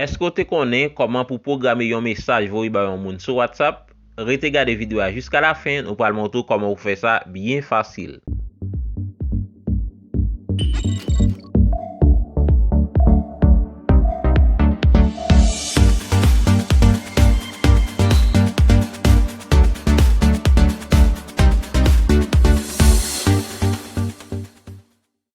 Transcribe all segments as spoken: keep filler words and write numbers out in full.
Èske w te konnen kòman pou pwograme yon mesaj voye ba yon moun sou WhatsApp? Rete gade videyo a jiska lafen, nou pral montre w kòman pou fè sa byen fasil.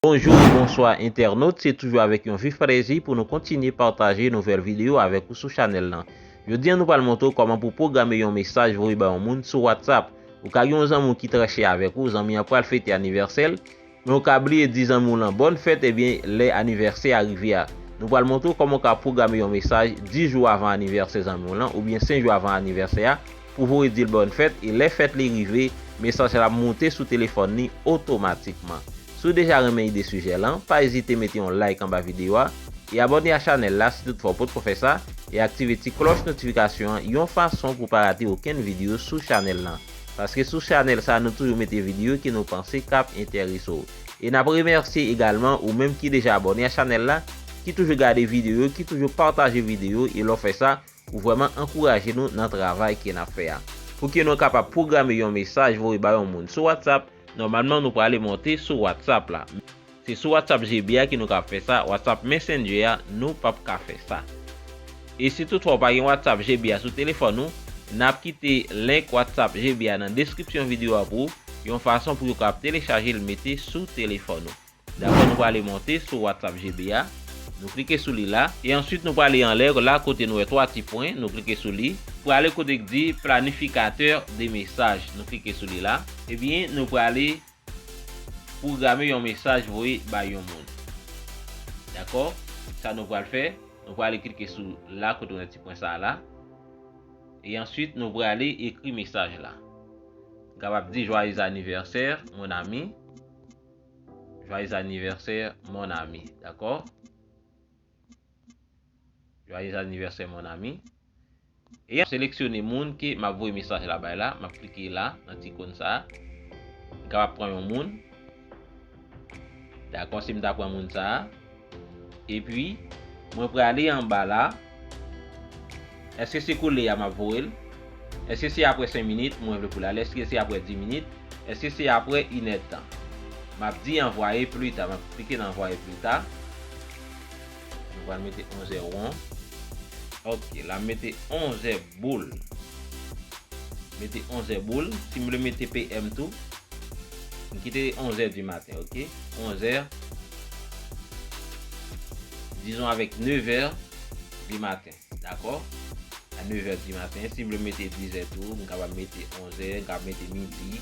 Bonjou, bonswa entènot, se toujou avèk yon vif plezi pou nou kontinye pataje nouvèl videyo avèk ou sou chanèl lan. Jodi a nou pral montre w kòman pou pwograme yon mesaj voye ba yon moun sou WhatsApp. Ou ka gen yon zanmi w ki trè chè avèk ou, zanmi an pral fete anivèsè l, men ou ka bliye di zanmi w lan bòn fèt, ebyen lè anivèsè a rive a. Nou pral montre w kòman w ka pwograme yon mesaj dis jou avan anivèsè zanmi w lan oubyen senk jou avan anivèsè a, pou voye di l bòn fèt, e lè fèt li rive, mesaj la ap moute sou telefòn li otomatikman. Si w deja renmen ide sijè lan, pa ezite mete yon like anba videyo a e abòne a chanèl la si toutfwa w potko fè sa, e aktive ti klòch notifikasyon an yon fason pou w pa rate okenn videyo sou chanèl lan. Paske sou chanèl sa, nou toujou mete videyo ke nou panse k ap enterese w. E n ap remèsye egalman ou menm ki deja abòne a chanèl la, ki toujou gade videyo, ki toujou pataje videyo, e lè w fè sa, ou vrèman ankouraje nou nan travay ke n ap fè a. Pou ke nou kapab pwograme yon mesaj voye ba yon moun sou WhatsApp, nòmalman nou prale monte sou WhatsApp la. Se sou WhatsApp G B a ke nou kapab fè sa, WhatsApp Messenger a, nou p ap ka fè sa. E si toutfwa w pa gen WhatsApp G B a sou telefòn ou, n ap kite link WhatsApp G B a nan deskripsyon videyo a pou ou, yon fason pou w kapab telechaje l mete sou telefòn ou. Dakò, nou prale monte sou WhatsApp G B a. Nou klike sou li la. E answit, nou prale anlè la kote nou wè twa ti pwen. Nou klike sou li. Prale kote k di planifikatè de mesaj. Nou klike sou li la. Ebyen, nou prale pwograme yon mesaj voye bay yon moun. Dakò? Sa nou pral fè, nou prale klike sou la kote nou wè ti pwen sa la. E answit, nou prale ekri mesaj la. Nou kapab di joyeux anniversaire, mon ami. Joyeux anniversaire, mon ami. Dakò? Joyeux anniversaire, mon ami. E m seleksyone moun ke m ap voye mesaj la bay la. M ap klike la, nan ti ikòn sa a. M kapab pran yon moun. Dakò, si m ta pran moun sa a. Epi, mwen prale anba la. Èske se koulye a m ap voye l? Èske se apre senk minit mwen vle pou l ale? Èske se apre dis minit? Èske se apre inèdtan? M ap di anvwaye plita. M ap klike nan anvwaye plita. Nou pral mete onzè won. Ok, la m mete onzè boul. Mete onzè boul. Si m vle mete P M tou, m kite onzè di maten, ok? Onzè, dizon avèk nevè di maten, dakò? A nevè di maten. Si m vle mete dizè tou, m kapab mete onzè, m kapab mete midi,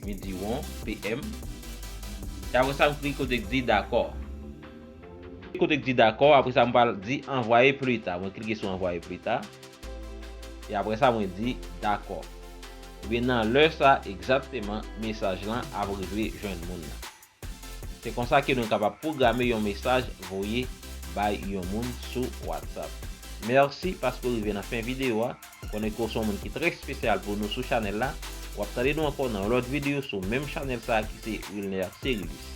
midi won, P M. E apre sa, m klike kote k di dakò. Kote k di dakò, apre sa, m pral di anvwaye plita. Mwen klike sou anvwaye plita. E apre sa, mwen di dakò. Ebyen, nan lè sa, egzakteman, mesaj lan ap rive jwenn moun nan. Se konsa ke nou kapab pwograme yon mesaj voye bay yon moun sou WhatsApp. Mèsi paske w rive nan fen videyo a. Konnen ke w se yon moun ki trè espesyal pou nou sou chanèl la. W ap tande nou ankò nan yon lòt videyo sou menm chanèl sa a ki se Wilner Cérilus.